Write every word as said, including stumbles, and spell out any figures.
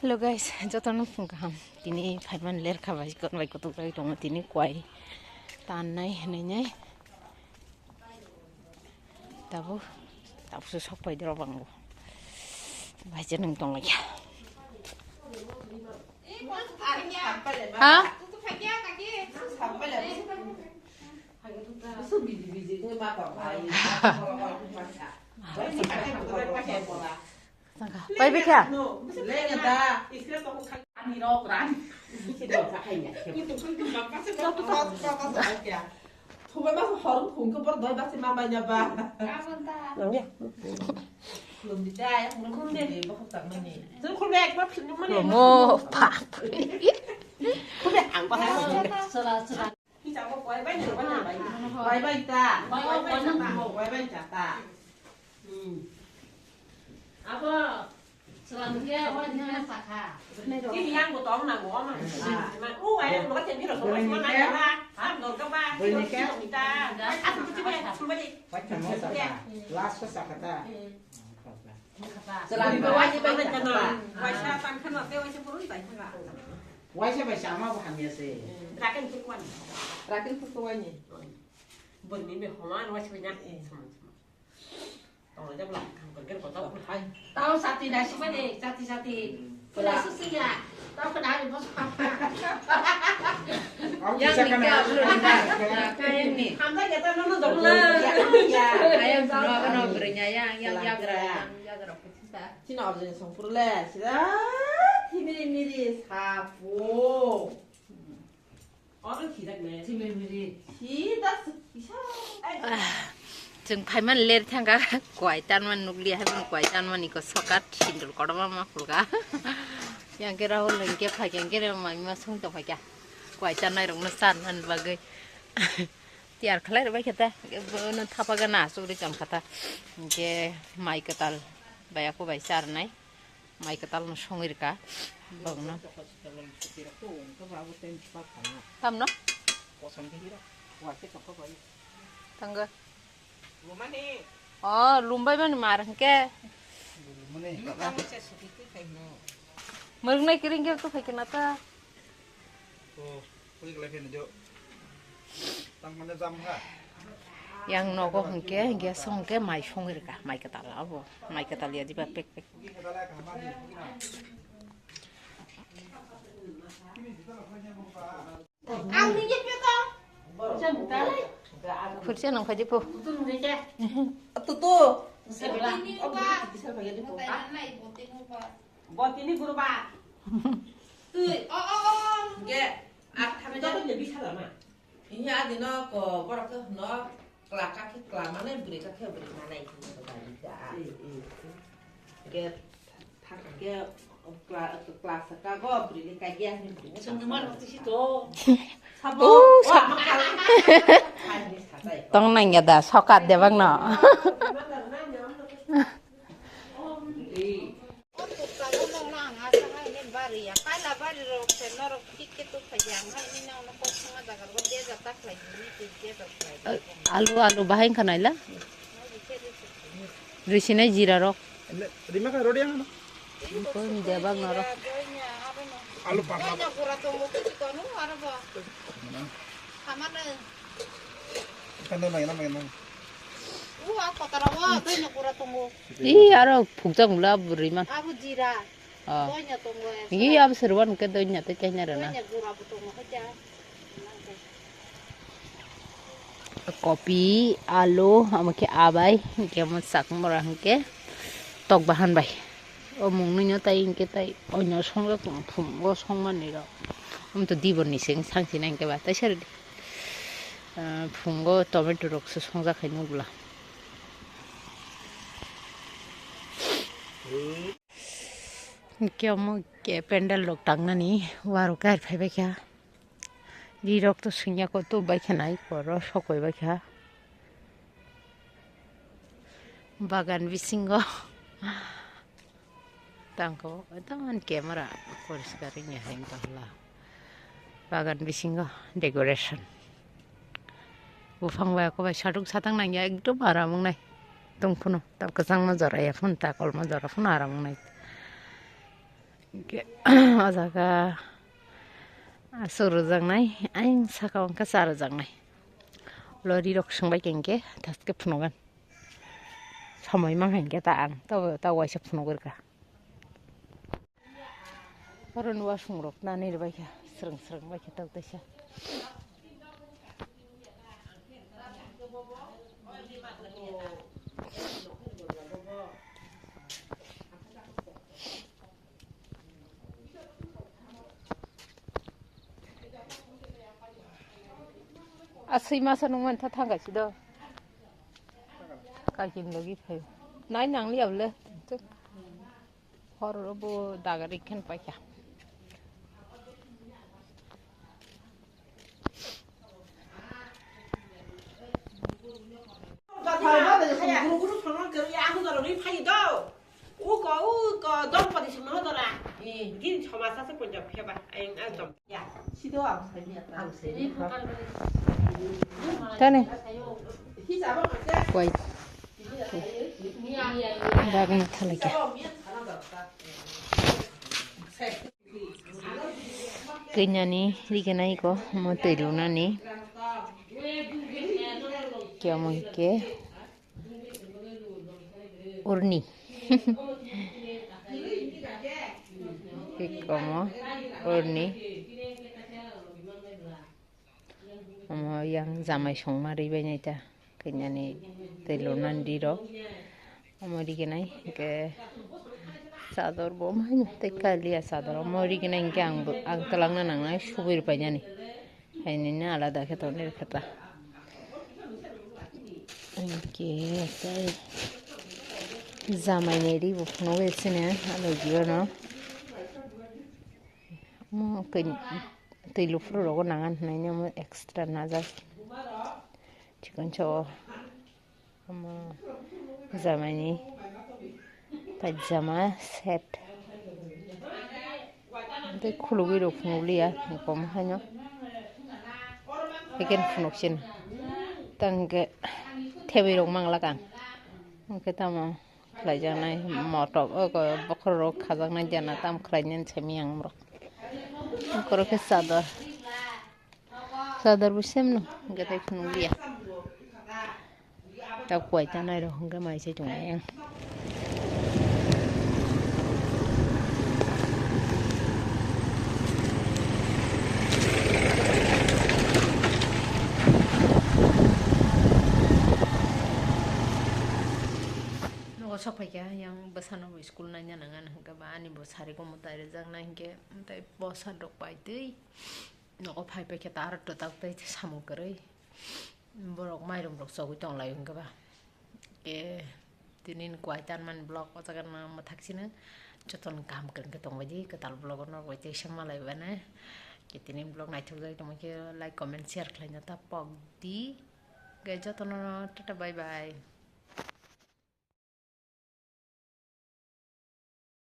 Hello guys, jotono phung kaham. Tini phaiman ler kha bai, kon bai kutuk bai tongo tini kwai tannai hinwi nai. Tabuk, tabuk se sok pai doro bango. Bai je nung tong lai kha. Ha? Pai bikha. Lomo pap. Bai bai ta. Bai bai ta. Hmm. Abo, selam dia, abo dia sakha. Ini yang gotong nang, gotong nang. Ah. Ma, oh, ayah, lo kan jadi lo, lo kan mana ya, ha? Ha, lo kan, ma, lo kan kita. Asal tu cuma, cuma di. Wajah mau sakha. Last tu sakha ta. Hmm. Selam dia, wajah bai sakha. Wajah tangkhan, wajah purun bai sakha. Wajah bai sama bu hamya se. Rakan tu kuan. Rakan tu kuan ni. Berni be homa, wajah bai nak. Tong jabla, tong kerja kota. Hai. Tau sati nasi mana? Sati sati. Pula susu ya. Tau kena hari bos papa. Yang nikah belum nikah. Kayak ni. Hamda kita nunu dong lah. Ya, ya. Ayam semua kan berinya yang yang yang gerak, yang yang gerak. Sina orjini songpurle sida thimiri miri sapo. Oro khijakle thimiri miri. Sida kisa. Ah, chwng phaiman ler thangka kwai tanman nukli hai kwai tanmani ko sokat sindul kodoma ma khulga. Yang ke Rahul yang ke phai yang ke mai ma sung to phai kya. Kwai tanai rok no san man bagwi. Tiyar khlai rwbai khe ta, bono thapa gana asugri cham kha ta. Hinkhe mai kwtal bai ako bai charnai. Mai kwtal no songwi rwkha. Bongno. Tamno? Tangga. Oh, lumbai mani mar hinkhe. Murungnai kiring khe tu phai khe na ta. Yang nogo hwnkhe, hwnkhe songkhe mai songwi rwkha, mai kwtal abo, mai kwtal ya diba pek pek. Khurcha nang phaidi phu. Tutu. Botini guruba. Twi, o, o, o. Ge, a thangja. Ini adi no ko borok ke no kla kaki kla mane bwrwi kaki bwrwi mane ini ko bari da. Ge thang ge kla kla saka go bwrwi ni kagi ani bwrwi. Sung mar ti si to. Sabo. Tong nang ya da sokat de bang no. O tukta no nang asa hai ni bari ya. Kaila bari rok se norok kit kit tuk phai ya. Hai ni nang no kok sanga jaga ro de ja ta khlai ni ti de ja khlai. Alu, alu bahai kha naila. Risi nai jira rok. Rima kha rodi ang no. Ko ni de bang norok. Alu pa. Doina gura tongo kit kono aro ba. Hamana. Kan do nai na mai na. U a kotara wa doina gura tongo. I aro phukjak mula bwrwi man. Abo jira. Ah. Doina tongo ya. Ngi abo serwan ke doina te kenya rana. Doina gura bo tongo khe. Kopi, alu, amo khe abai, hwnkhe omo chakmora hwnkhe tok bahan bai. O mungno tai hwnkhe tai oino songjak tongo, phungo songmani rok. Omo to dibor ni seng sangsi nai hwnkhe ba tai sari di. Ah, phungo tomato rok se songjak hai nukla. Hwnkhe omo khe pendal rok tangnani warok khe phaibai kha. Ri rok to sungya ko to bai kha nai poro sokoi bai kha. Bagan bisingo tangko ekdam camera poriskar wngya hai wngkha hwla. Bagan bisingo decoration. Buphang bai kobai satung satang nangya ekdom aram wngnai. Tongphunu ta kwchangma jora ya phun ta kolma jora phun aram wngnai. Hwnkhe o jaga aswk rwjaknai, ayang saka o hwnkhe cha rwjaknai. Ulo rirok swngbaikha hwnkhe thaske phunugan. Somoi mankha hwnkhe ta ang, tabo ta waisa phunugwi rwkha. Oro wasung rok nani rwbaikha, srwng srwng baikha tei teisa. A swi masa nung mantha thangkha si do. Kakin logi phaio. Nai nang liya bole. Hor bo dagari khen paikha. Tani. Koi. Bagwi thalai kha. Kainyani riganai ko mo twi lunani. Kemon ke urni. Komo urni. Omo yang jamai songma ribainai ta. Kainyani tei lunani rirok. Omo riginai hwnkhe chador bo omo haino tei kaliya chador. Omo riginai hwnkhe ang bo, ang twlangna nangnai subui rwpainani. Hainino alada khe tonwi rwkha ta. Hwnkhe tei jamaini ri bo phunugwi sini alogi ono. Omo koi-, twi luphuru rogo nang ani hwnwi omo extra najak. Chikon cho omo jamaini pajama set. Tei khulugwi rok phunukliya kom haino. Haikheno phunuksin. Tangkhe thebwi rok manglak ang. Hwnkhe tamo khlaijaknai motok, o bokhorok khajaknai jana tam khlainani simi ang borok. Bokhorok khe chador, chador bo semno hwnkhe tei phunukliya. Ta kuaita nairok hwnkhe mai se tongo yang. Nogo sok phaikha yang bwsano bo school naina nangan hwnkhe ba ani bo sari komo tai rwjaknai hwnkhe tei bwsa rok pai twi nogo phai paikha ta aro twtak tei samung kwrwi borok mairum rok chogwi tong lai hwnkhe ba. Ke tini ni kwai tanmani vlog o jaga no mwthak sino jotono kaham kwrwng khe tongbaidi kwtal vlog o norok bai teisa malai bana. Ke tini vlog naithok jagwi tongma khe like, comment, share khlaina ta pok di. Ke jotono tata bye bye.